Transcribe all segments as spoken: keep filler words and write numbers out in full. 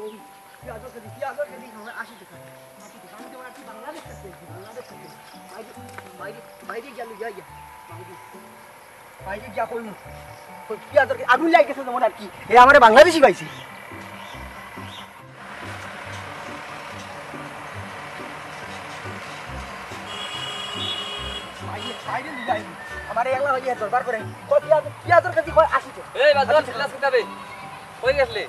পিয়াজর কেজি, পিয়াজর কেজি অয় আশি টেকা। আশি টেকা। আমি তো আর কি বাংলাদেশ থাকি, বাংলাদেশ থাকি। বাইরে, বাইরে, বাইরে গিয়া লইয়া আইয়া। বাইরে, বাইরে গিয়া কইমু। কই পিয়াজর কেজি, আগুন লাগি গেছে যেমন আর কি। এ আমারে বাংলাদেশি পাইছে। বাইরে, বাইরে লইয়া আইমু। আমারে একলা অইয়া দরবার করে। কই পিয়াজ, পিয়াজর কেজি কয় আশি টেকা। এই বাজার, সিলাস কিতাবে? কই গেছলে?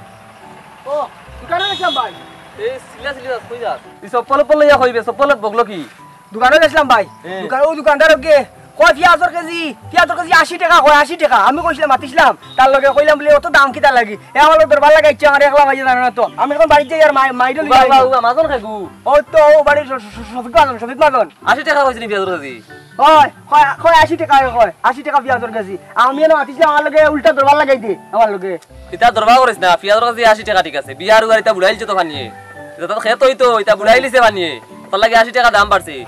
ও, দোকানো গেছলাম ভাই। এই সিলা সিলি যাস, কই যাস? এই চপ্পল উপ্পল লইয়া কইবে, চপ্পল বগলো কি? দোকানো গেছলাম ভাই। এ। দোকান, ও দোকানদার ওকে কয় পিয়াজর কেজি, পিয়াজর কেজি আশি টেকা কয়, আশি টেকা। আমি কইছলাম, মাতিছলাম, তার লগে কইলাম বলে, "অত দাম কিতা লাগি?" এ আমার লগে দরবার লাগাইছে, আমার একলা ভাইয়ে জানে না তো। আমি এখন বাড়িত যাই আর মাই-, মাইরে লইয়া উবা, আইমু। উবা, উবা, মাজন খাইগু। ওই তো, ও বাড়ির শ-, শ-, শ-, শফিক মাজন, শফিক মাজন। আশি টেকা কইছে নি পিয়াজর কেজি? কয়, কয়, কয় আশি টেকা, কয় আশি টেকা পিয়াজর কেজি। আমি এনে মাতিছলাম, আমার লগে উল্টা দরবার লাগাই দে, আমার লগে। ইতা দরবার করিস না, পিয়াজর কেজি আশি টেকা ঠিক আছে। বিয়ার উয়ার ইতা বুড়াইলছে তো পানিয়ে। ইতা তো খেত অইতো, ইতা বুড়াইলিছে পানিয়ে। তার লাগি আশি টেকা দাম বাড়ছে।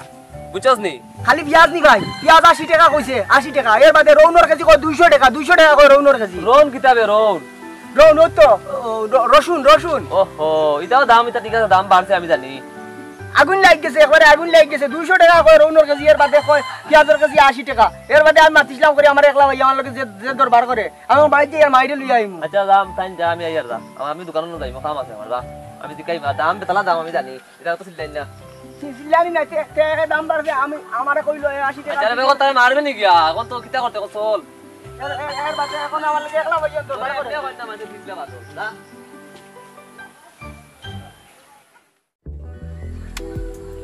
বুঝছস নি? খালি পিয়াজ নি ভাই, পিয়াজ আশি টেকা কইছে, আশি টেকা। এর বাদে রউনর কেজি কয় দুইশো টেকা, দুইশো টেকা কয় রউনর কেজি। রউন কিতাবে রউন? রউন অউ তো, ও, র-, রসুন, রসুন। ওহো, ইতাও দাম, ইতা ঠিক আছে, দাম বাড়ছে আমি জানি। আগুন লাগি গেছে, একবারে আগুন লাগি গেছে। দুইশো টেকা কয় রউনর কেজি, এর বাদে কয় পিয়াজর কেজি আশি টেকা। এর বাদে আমি মাতিছলাম করি আমার একলা ভাই, আমার লগে যে, যে দরবার করে। আমি বাড়িত যাই আর মাইরে লইয়া আইমু। আচ্ছা, যা, তাইন যা, আমি আইয়ার যা। আমি দোকানো যাইমু, কাম আছে আমার, যা। আমি জিকাইমু, দাম বেতালা দাম আমি জানি। ইতা তো চিল্লাইন না। চি-, চিল্লানি না, তে, তে একে দাম বাড়ছে, আমি, আমারে কইলো, এ, আশি টেকা আচ্ছা, রে, দিছে। বেগম, তাই মারবে নি গিয়া? এখন তো কিতা করতে, এখন চল। এর, এর, এর বাদে এখন আমার লগে একলা পর্যন্ত ওরে, বাড়ি করে। আপনি এখন না, মাঝে বুঝলে বাদ, যা।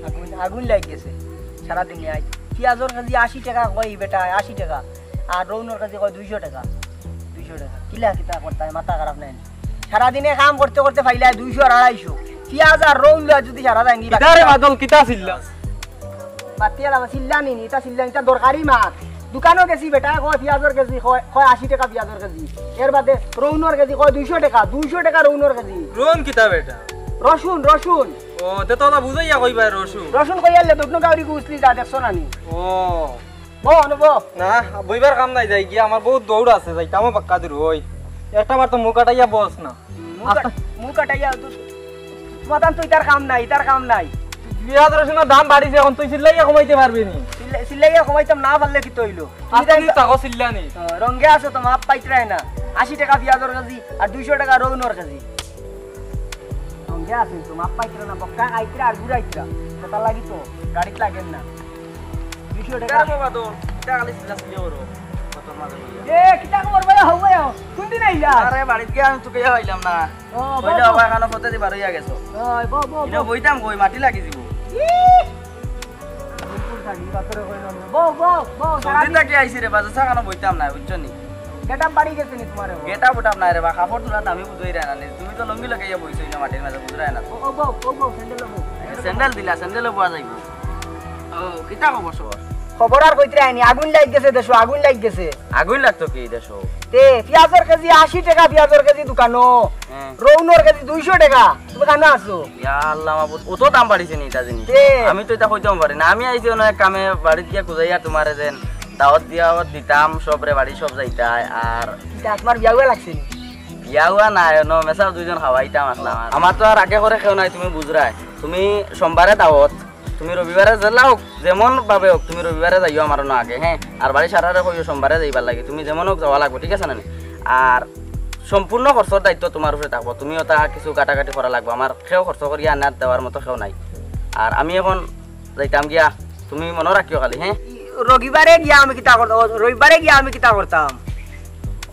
আগুন, আগুন লাগি গেছে। সারাদিনে আই। পিয়াজর কেজি আশি টেকা কয় বেটা, আশি টেকা। আর রউনর কেজি কয় দুইশো টেকা। দুইশো টেকা। কিলা কিতা করতায়, মাথা খারাপ নাই। সারাদিনে কাম করতে করতে পাইলায় দুইশো আর আড়াইশো। পিয়াজ আর রউন লইয়া যদি সারা যায় নি, কিতা রে বাদল, কিতা চিল্লাস? বাদ দিয়া লাও, চিল্লানি নি, ইতা চিল্লানি, ইতা দরকারি মাত। দোকানো গেছি বেটা, কয় পিয়াজর কেজি, কয়, কয় আশি টেকা পিয়াজর কেজি। এর বাদে রউনর কেজি, কয় দুইশো টেকা, দুইশো টেকা রউনর কেজি। রউন কিতা বেটা? রসুন, রসুন। ও, তে তো ওলা বুঝাইয়া কইবা রসুন। রসুন কইয়ালে দক্ষিণ গাউরি গুছলি যা, দেখছো না নি? ও। বও, অনু বও। না, বইবার কাম নাই, যাই গিয়া, আমার বহুত দৌড় আছে, যাইতামও বাক্কা দূর, ওই। একটা বার তো মুখ আটাইয়া বস না। মুখ আট-, আস্তা- মুখ আটাইয়া তো, তোমার তো ইতার কাম নাই, ইতার কাম নাই। পিয়াজ রসুনর দাম বাড়িছে, এখন তুই চিল্লাইয়া কমাইতে পারবি নি? চিল্লা-, চিল্লাইয়া কমাইতাম না পারলে কিতা অইলো? তুমি আস্তা তাই নি, তাকো চিল্লানি। আহ, রঙ্গে আছো তো, মাপ পাইতরায় না। আশি টেকা পিয়াজর কেজি আর দুইশো টেকা রউনর কেজি। রঙ্গে আছো তো, মাপ পাইতরা না, বক্কা খাইতরা আর ঘুরাইতরা। কথা লাগি তো, গাড়িত লাগের না। দুইশো টেকা। কিতা রে বাবা তো, কিতা খালি চিল্লাচিল্লি করো? কত মাঝে বইয়া। এ, কিতা খবর ভাই? হও ভাই, হও। কোন দিন আইলা? আরে, বাড়িত গিয়া আমি তোকে পাইলাম না। ও, কইলে বাবা। বাবা, এখানো পথে দি বার অইয়া গেছো। ওই, বও, বও, ইনো বও। বইতাম কই, মাটি লাগি দিব। ই! বিলকুল থাকি, বাতরে কইলাম না। বও, বও, বও, সৌদি সারাদিন থাকি আইছি রে, বাজার চা খানো বইতাম না, বুঝছো নি? Get up বাড়ি গেছে নি তোমার এখন? Get up উঠাম নাই রে বা, কাপড় তুলাত আমি বুঝাই রে না নি। তুমি তো লুঙ্গি লাগাইয়া বইছো ইনো মাটির মাঝে, বুঝরায় না তো। ও, ও, বও, ও, বও, স্যান্ডেল, ও, বও। স্যান্ডেল দিলা, স্যান্ডেলো বওয়া যাইবো। ও, কিতা খবর সবর? খবর আর কইতরায় নি, আগুন লাগি গেছে দেশো, আগুন লাগি গেছে। আগুন লাগতো কি দেশো? তে, পিয়াজর কেজি আশি টেকা, পিয়াজর কেজি দোকানো। হ্যাঁ। রউনর কেজি দুইশো টেকা। তুমি কানো আছো? ইয়া আল্লাহ মাবুদ, অত দাম বাড়িছে নি ইতা জিনিস? তে। আমি তো ইতা কইতাম পারি না। আমি আইছি অনো এক কামে, বাড়িত গিয়া খুজাইয়া তোমারে যেন দাওয়াত দিয়া দিতাম, সবরে বাড়ি সব যাইতায়। আর ইতা তোমার বিয়া হুয়া লাগছে নি? বিয়া হুয়া নাই, অনো মেসাব দুইজন খাওয়াইতাম আছলাম। আর আমার তো আর আগে করে কেউ নাই, তুমি বুঝরায়। তুমি সোমবারে দাওয়াত, তুমি রবিবারে জেলা হোক, যেমন ভাবে হোক, তুমি রবিবারে যাইও আমার অনো আগে, হ্যাঁ? আর বাড়ি সারারে কইও সোমবারে যাইবার লাগি, তুমি যেমন হোক যাওয়া লাগবো, ঠিক আছে না নি? আর সম্পূর্ণ খরচর দায়িত্ব তোমার উপরে থাকবো, তুমি ওটা কিছু কাটাকাটি করা লাগবো, আমার কেউ খরচ করিয়া আনার দেওয়ার মতো কেউ নাই। আর আমি এখন যাইতাম গিয়া, তুমি মনো রাখিও খালি, হ্যাঁ? রবিবারে গিয়া আমি কিতা করতাম? রবিবারে গিয়া আমি কিতা করতাম?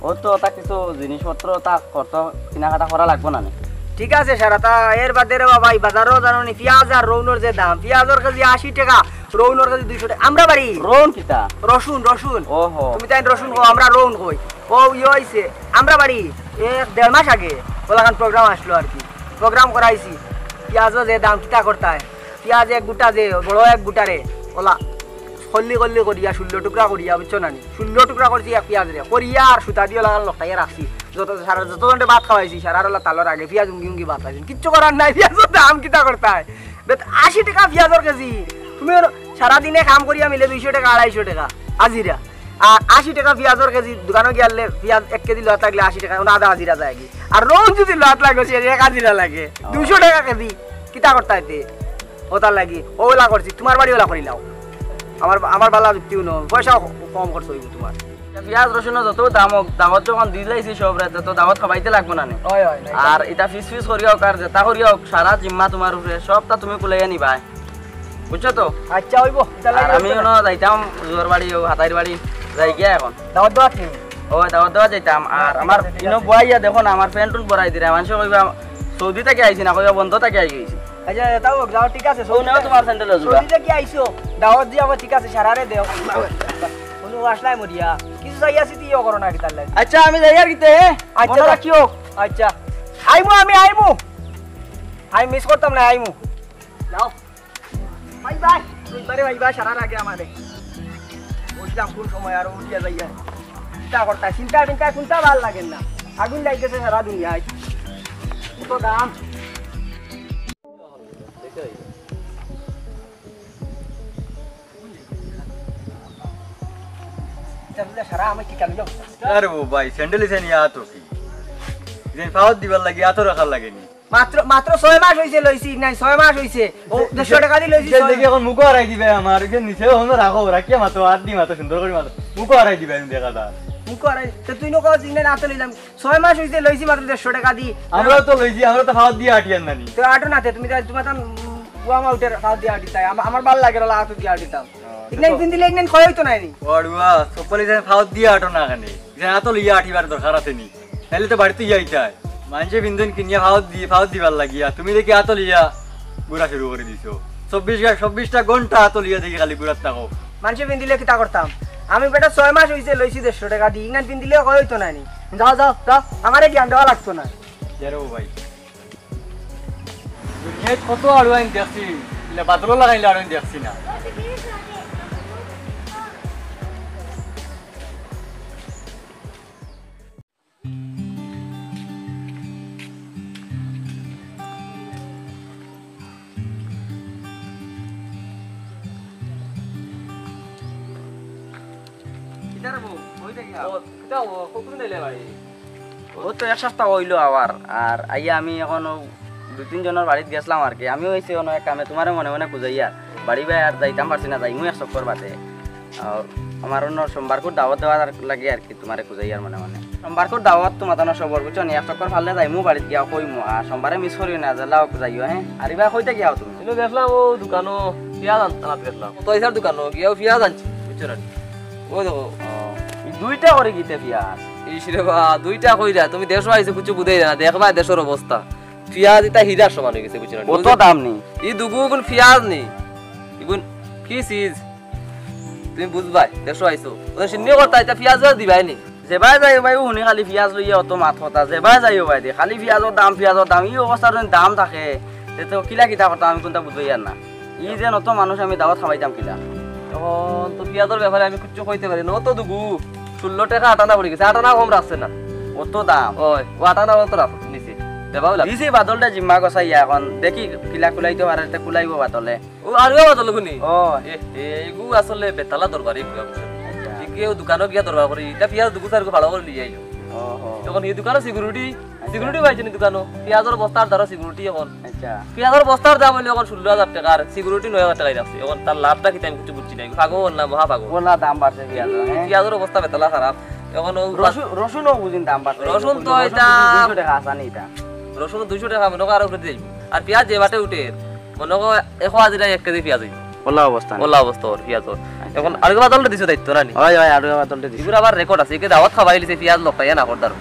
ও তো ওটা কিছু জিনিসপত্র তা খরচ কিনাকাটা করা লাগবো না নি? ঠিক আছে, সারা তা এর বাদে রে বাবা, এই বাজারও জানো নি, পিয়াজ আর রউনর যে দাম, পিয়াজর কেজি আশি টেকা, রউনর কেজি দুইশো টেকা। আমরা বাড়ি রউন কিতা? রসুন, রসুন। ওহো। তুমি তাই রসুন কও, আমরা রউন কই। ও ইয়ে হইছে, আমরা বাড়ি এক দেড় মাস আগে ওলাখান program আসলো আর কি, program করাইছি। পিয়াজও যে দাম কিতা করতায়, পিয়াজ এক গুটা যে বড় এক গুটারে ওলা কল্লি কল্লি করিয়া ষোলো টুকরা করিয়া, বুঝছো না নি? ষোলো টুকরা করছি এক পিয়াজ রে, করিয়া আর সুতা দিয়া লাগান লটকাইয়া রাখছি। যত সারা, যত জনরে ভাত খাওয়াইছি, সারার ওলা তালর আগে পিয়াজ উঙ্গি উঙ্গি ভাত খাইছি। কিচ্ছু করার নাই, পিয়াজর দাম কিতা করতায়? বেটা, আশি টেকা পিয়াজর কেজি। তুমি ওর সারাদিনে কাম করিয়া মিলে দুইশো টেকা, আড়াইশো টেকা হাজিরা। আ-, আশি টেকা পিয়াজর কেজি, দোকানো গিয়ালে পিয়াজ এক কেজি লওয়াত লাগলে আশি টেকা, অনো আধা হাজিরা যায়গি। আর রউন যুদি লওয়াত লাগে, সে এক হাজিরা লাগে। ও। দুইশো টেকা কেজি, কিতা করতা এতে? অতার লাগি, অউলা করছি, তুমার বাড়ি অউলা করিলাও। আমার, আমার বালা যুক্তি হুনো, পয়সা কম খরচ অইবো তুমার। পিয়াজ রসুনর যত দাম অউক, দাওত যখন দিলাইছি সবরে, তো দাওত খাবাইতে লাগবো না নি? অয়, অয়, নাই। আর ইতা ফিস ফিস করিয়া অউক, আর যেতা করিয়া অউক, সারা জিম্মা তুমার উপরে, সবতা তুমি কুলাইয়া নিবায়। বুঝছো তো? আচ্ছা, অইবো। আর আমি অনো যাইতাম জোর বাড়ি, অউ হাতাইর বাড়ি, যাইগিয়া অখন। দাওত দেওয়াত নি? অয়, দাওত দেওয়াত যাইতাম। আর আমার ইনো বওয়াইয়া দেখো না, আমার প্যান্ট টুন্ট ভরাই দিরা, মানষে কইবা সৌদি থাকি আইছি না, কইবা বন্দর থাকি আইগেছি। আচ্ছা, তাও যাও, ঠিক আছে। অউ নেও তুমার স্যান্ডেল অউ জুড়া। সৌদি থাকি আইছো, দাওত দিয়া আবার ঠিক আছে, সারারে দেও। কুনু আসলাই মরিয়া, কিছু চাইয়া চিতি ইয়ে করো না কিতার লাগি। আচ্ছা, আমি যাইয়ার কিতা, হে? আচ্ছা, মনো রাখিও। আচ্ছা, আইমু আমি, আইমু। আমি মিস করতাম না, আইমু। যাও। Bye bye. বুধবারে বাই বাই, সারার আগে আমারে। বুঝলাম কোন সময় আরো উঠিয়া যাইয়া। চিন্তা করতা, চিন্তা চিন্তা কোনটা ভালা লাগে না। আগুন লাগাইতেছে সারা দুনিয়ায়। কত দাম। সারা আমার কি কামিল? আরে ও ভাই, স্যান্ডেল ইসে নিয়া তো কি? যে ফাওত দিবার লাগি, আতো রাখার লাগেনি। মাত্র, মাত্র ছয় মাস অইছে লইছি, নাই, ছয় মাস অইছে। ও, যে, দেড়শো টেকা দি লইছি, যে ছয় দেখি মাস। অখন মুখো হারাই দিবে আমার, যে নিচে অনো রাখো, রাখিয়া মাতো, আত দি মাতো, সুন্দর করি মাতো। মুখো হারাই দিবে, আমি দেখা দা। মুখো হারাই, তো তুই নু কস, ইনে না তো লইলাম। ছয় মাস অইছে লইছি মাত্র দেড়শো টেকা দি। আমরাও তো লইছি, আমরা তো ফাওত দিয়া আটিয়ার নানি। তো আটো না তে, তুমি তো, তোমার তো, উম, বুয়া মা উঠে ফাওত দিয়া আটি তাই। আমা-, আমার ভালা লাগে না, আতো দিয়া আটিতাম। ও, ইগনাইন তো পিন্দিলে ইগনাইন ক্ষয় অইতো নায় নি। ও, আড়ুয়া, চপ্পল ইগনাইন ফাওত দিয়া আটো না কেনে? ইগনাইন আতো লইয়া আটিবার দরকার আছে নি? তাইলে তো বাড়িত ইয়া আইতায়। মানষে পিন্দইন কিনিয়া ফাওত দি-, ফাওত দিবার লাগিয়া। তুমি দেখি আতো লইয়া ঘুরা শুরু করি দিছো। চব্বিশ ঘা-, চব্বিশটা ঘন্টা আতো লইয়া দেখি খালি ঘুরাত থাকো। মানষে পিন্দিলে কিতা করতাম? আমি বেটা ছয় মাস অইছে লইছি দেড়শো টেকা দি। ইগনাইন পিন্দিলে ক্ষয় অইতো নায় নি। যাও, যাও, যাও। আমারে জ্ঞান দেওয়া লাগতো না। জেরো ভাই। দুনিয়াত কত আড়ুয়াইন দেখছি, ইলা বাদলো লাগাইলে আড়ুয়াইন দেখছি না। কিতা রে বউ, কই থাকি আও? ও, কিতা ও, কতদিন আইলে বাড়ি? ও তো এক সপ্তাহ অইলো আবার। আর আইয়া আমি অখন অউ দুই তিন জনর বাড়িত গেছলাম আর কি। আমিও অইছি অনো এক কামে, তুমারে মনে মনে খুজাইয়ার। বাড়ি বায় আর যাইতাম পারছি না, যাইমু এক চক্কর বাদে। আর আমার অনো সোমবারকুর দাওত দেওয়ার লাগি আর কি, তুমারে খুজাইয়ার মনে মনে। সোমবারকুর দাওত তো মাতানো সবর, বুঝছো নি? এক চক্কর পারলে যাইমু বাড়িত গিয়া কইমু, আর সোমবারে মিস করিও না, যেলা অউক যাইও, হে? আর ইবা কই থাকি আও তুমি? ইনো গেছলাম অউ দোকানো, পিয়াজ আন-, আনাত গেছলাম। তো ইসার দোকানো গিয়া পিয়াজ আনছি, বুঝছো না? অউ দেখো। ও, ই দুইটা করি কিতা পিয়াজ? ইস রে বা, দুইটা কইরা, তুমি দেশো আইছো, কিচ্ছু বুঝাই না, দেখবায় দেশর অবস্থা। পিয়াজ ইতা হীরার সমান অইগেছে, বুঝছো না? অত দাম নি? ই দুগু অগুন পিয়াজ নি, ইগুন কি চিজ? তুমি বুঝবায়, দেশো আইছো। ও সিন্নি করতা, ইতা পিয়াজ উয়াজ দিবায় নি? যেবায় যাইও ভাই, হুনি খালি পিয়াজ লইয়া অত মাত কথা। যেবায় যাইও ভাই দে, খালি পিয়াজর দাম, পিয়াজর দাম। ই অবস্থাত যুদি দাম থাকে, তে তো কিলা কিতা করতাম, আমি কুনতা বুঝিয়ার না। ই যে অত মানুষ আমি দাওত খাবাইতাম কিলা? অখন তো পিয়াজর ব্যাপারে আমি কিচ্ছু কইতে পারি না। অত দুগু, ষোলো টেকা আটানা পড়ি গেছে, আটানা কম রাখছে না। অত দাম? অয়, অউ আটানা অত রাখ-, নিছে। দেবা অইলা। দিছি বাদলরে জিম্মা গছাইয়া, অখন দেখি কিলা কুলাইতো পারে, তে কুলাইবো বাদলে। অউ আরো বাদল কুনি? ও। এ, এ, ইগু আসলে বেতালা দরবারি ইগু। আচ্ছা। ইগু দোকানো গিয়া দরবার করি, ইতা পিয়াজ দুগু চাইরগু ভালা করি লইয়া আইলো। ও, ও। অখন ই দোকানো সিকিউরিটি, আচ্ছা। সিকিউরিটি পাইছে নি দোকানো? পিয়াজর বস্তার দাম সিকিউরিটি অখন। আচ্ছা। পিয়াজর বস্তার দাম অইলো অখন ষোলো হাজার টেকা, সিকিউরিটি নয় হাজার টেকায় রাখছে। অখন তার লাভটা কিতা আমি কিচ্ছু বুঝছি না। ইগু পাগল না মহা পাগল। অলা দাম বাড়ছে পিয়াজর, হে? পিয়াজর অবস্থা বেতালা খারাপ। অখন অউ রসু-, রসুনও বুঝিন দাম বাড়ছে। রসুন তো রসুন ইতা দুইশো টেকা আছানি ইতা। রসুন দুইশো টেকা মনে অয় আরো উপরে যাইবো। আর পিয়াজ যে বাটে উঠের, মনে অয় এক হাজার এক কেজি পিয়াজ অইবো। অলা অবস্থা না? অলা অবস্থা অর পিয়াজর। আচ্ছা। অখন আরগু বাদলরে দিছো দায়িত্ব না নি? অয়, অয়, আরগু বাদলরে দিছি। ইগুর আবার রেকর্ড আছে, ইগু দাওত খাবাই লিছে পিয়াজ লকটাইয়া না করদার।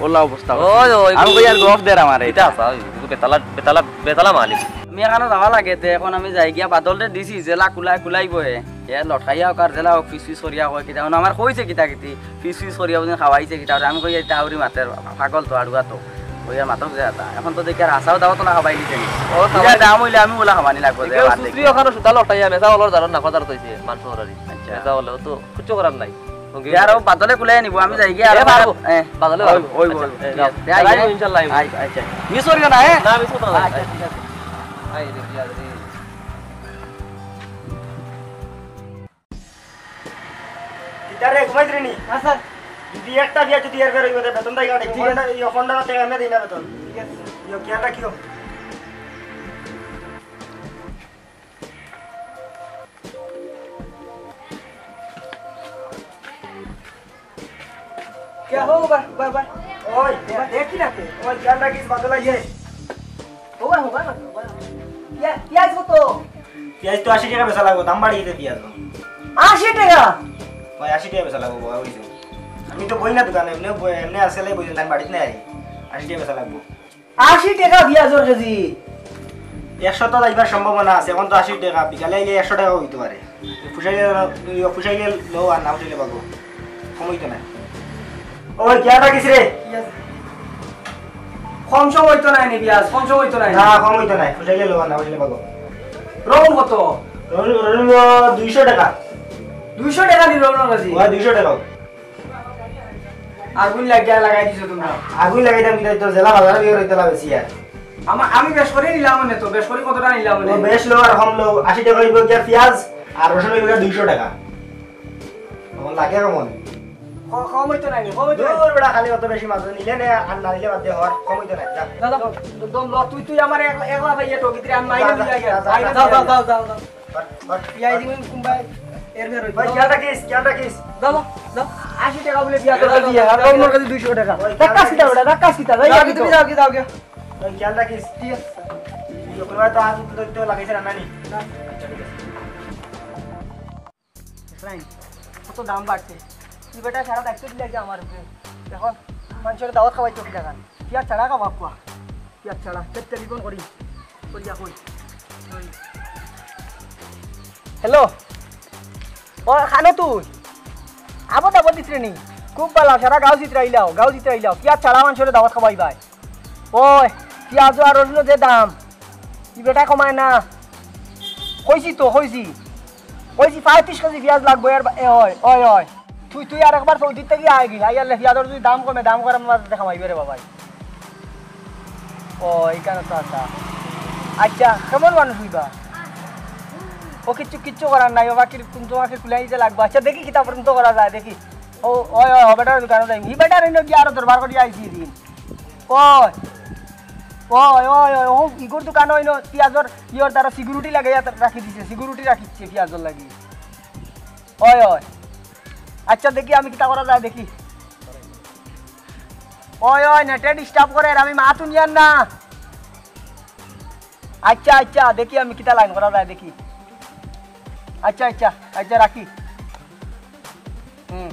অলা অবস্থা অয়। অয়, অয়, আমি কই আর গফ দের আমারে ইতা ইতা। আছে, ইগু বেতালা, বেতালা, বেতালা মালিক। আমি অখানো যাওয়া লাগে, তে অখন আমি যাই গিয়া বাদলরে দিছি, যেলা কুলাই, কুলাইবো হে। হে লটকাইয়া অউক আর যেলা অউক, ফিস ফিস করিয়া কয় কিতা, অখন আমার কইছে কিতা কিতি, ফিস ফিস করিয়া বুঝিন খাওয়াইছে কিতা, আমি কই, "ইতা হাউরি মাতের, পাগল তো, আড়ুয়া তো।" কইয়া মাতক যে ইতা। অখন তো দেখি আর হাছাউ দাওত অলা খাবাই দিছে নি। ও, ইতা খাবাই দাম অইলে আমি অলা খাবানি লাগবো যে, একেও বাদ সুশ্রী দেখি। অখানো সুতা লটাইয়া মেজা অলার জারর না, কথা তো অইছে, মাংস করারি। আচ্ছা। মেজা অলা তো কিচ্ছু করার নাই। ওকে। ইয়ার ও বাদলে কুলাই আনিবো, আমি যাই গিয়া এ, আর পারবো। এ, বাদলে আচ্ছা, পারবো। এ, যাও। এ, যাই, যাই, যাই। ইনশাআল্লাহ। আচ্ছা, আচ্ছা। মিস করিও না, হ্যাঁ? না, মিস করতাম না। আচ্ছা, ঠিক আছে। আই রে, বিয়া রে। কিতা আরে, ঘুমাই দিলি নি? হ্যাঁ, স্যার। যদি একটা বিয়া যদি এর বের হইবে, বেতন তাই কাটে। ঠিক আছে। পনেরো, ইয়ো, পনেরো টাকা এমনি দিই না বেতন। ঠিক আছে। ইয়ো, খেয়াল রাখিও। কে হো, বা, বা, বা। ওই, বা, দেখি না কে? ওই, খেয়াল রাখিস, বাদল আইছে। ও বা, ও বা, ও বা। ইয়া, পিয়াজ কত? পিয়াজ তো আশি টাকা বেচা লাগবো, দাম বাড়িয়ে দে পিয়াজ। আশি টাকা? ভাই, আশি টাকা বেচা লাগবো, বাবা, বুঝছো? আমি তো বই না দোকানে, এমনি বই, এমনি আজকাল বই, আমি বাড়িতে নাই, আশি টাকা বেচা লাগবো। আশি টাকা পিয়াজর কেজি? একশো তো যাইবার সম্ভাবনা আছে, এখন তো আশি টাকা, বিকালে আইলে একশো টাকা হইতে পারে। ফুসাইলে, ফুসাইলে লও আর না ফুসাইলে বাগো, কম হইতো না। ওই, খেয়াল রাখিস রে। কম সম হইতো না নি পিয়াজ, কম সম হইতো না নি। না, কম হইতো না, ফুসাইলে লও আর না ফুসাইলে বাগো। রসুন কত? রসুন, রসুন দুইশো টাকা। দুইশো টাকা নি রসুনর কেজি? ওই দুইশো টাকা। আগুন লাগিয়া লাগাই দিছো তোমরা। আগুন লাগাই দাম কিতা, তো জেলা বাজারে বিয়ে রইতে লাগে বেশি আর। আমা-, আমি বেশ করি নিলাম মানে তো, বেশ করি কতটা নিলাম মানে? ও বেশ লো আর কম লো, আশি টাকা হইব গিয়া পিয়াজ আর রসুন হইব গিয়া দুইশো টাকা। আমার লাগে কেমন? ক-, কম হইতো না, কম হইতো না। দূর বেটা, খালি অত বেশি মাছ নিলে নে, আর না নিলে বাদ দে, হর কম হইতো না, যা। দাদা, দম ল, তুই, তুই আমার একলা, একলা ভাই, এটো ভিতরে আমি মাইরে যা, যা, যা, যা, যা, যা, যা, যা। যা, যা, যা। হট, হট, পিয়াজ হট। দিন কুম্বাই এর ঘর হইতো। ভাই, খেয়াল রাখিস, খেয়াল রাখিস। দাও, দাও। আশি টাকা বলে পিয়াজ দিয়ে, আর অন্যর কাছে দুইশো টাকা। ওই, খেয়াল রাখিস। কাজ কিতা বেটা, কাজ কিতা? যাই যাও, যাও, তুমি যাও, যাও, যাও। ওই, খেয়াল রাখিস। ঠিক আছে। ওই, ওখানে তো আজ তো, তো লাগাইছে রান্না নি। না। আচ্ছা, ঠিক আছে। ইসরাইল, কত দাম বাড়ছে। তুই বেটা সারা দায়িত্ব দিলে যে আমার উপরে। এখন মানুষের দাওয়াত খাওয়াই চোখ দেখান। পিয়াজ ছাড়া খাওয়া কুয়া। পিয়াজ ছাড়া। তে টেলিফোন করি। করিয়া কই। হ্যালো। ও, খানো তুই? আবো দাবো দিস রে নি। খুব ভালা, সারা গাঁও জিতরাইলাও, গাঁও জিতরাইলাও। পিয়াজ ছাড়া মানুষের দাওয়াত খাওয়াই ভাই। ওই, পিয়াজ আর রসুন যে দাম। ই বেটা কমায় না। কইছি তো, কইছি। কইছি পঁয়ত্রিশ কেজি পিয়াজ লাগবো এর বা-, এ, ওই, ওই, ওই। তুই, তুই আর একবার সৌদির থেকে আয় গি। আইয়ালে পিয়াজর যদি দাম কমে, দাম করার মাঝে দেখা মাইবে রে বাবাই। ও, এখানে তো আচ্ছা। আচ্ছা, কেমন মানুষ হইবা? ও কিচ্ছু, কিচ্ছু করার নাই, ও বাকির কোন তোমাকে কুলাই দিতে লাগবো। আচ্ছা, দেখি কিতা পর্যন্ত করা যায়, দেখি। ও, ওই, ওই, ও বেটার দোকানে যাই। ই বেটার এনে গিয়ে আরো দরবার করি আইছি দিন। ওই, ওই, ওই, ওই, ও ইগোর দোকানে ওই ন, পিয়াজর ইয়র দ্বারা সিকিউরিটি লাগাইয়া রাখি দিছে, সিকিউরিটি রাখিছে পিয়াজর লাগি। ওই, ওই। আচ্ছা, দেখি আমি কিতা করা যায়, দেখি। ওই, ওই, নেটে ডিস্টার্ব করের, আমি মাত হুনিয়ার না। আচ্ছা, আচ্ছা, দেখি আমি কিতা লাইন করা যায়, দেখি। আচ্ছা, আচ্ছা, আচ্ছা, রাখি। হুম।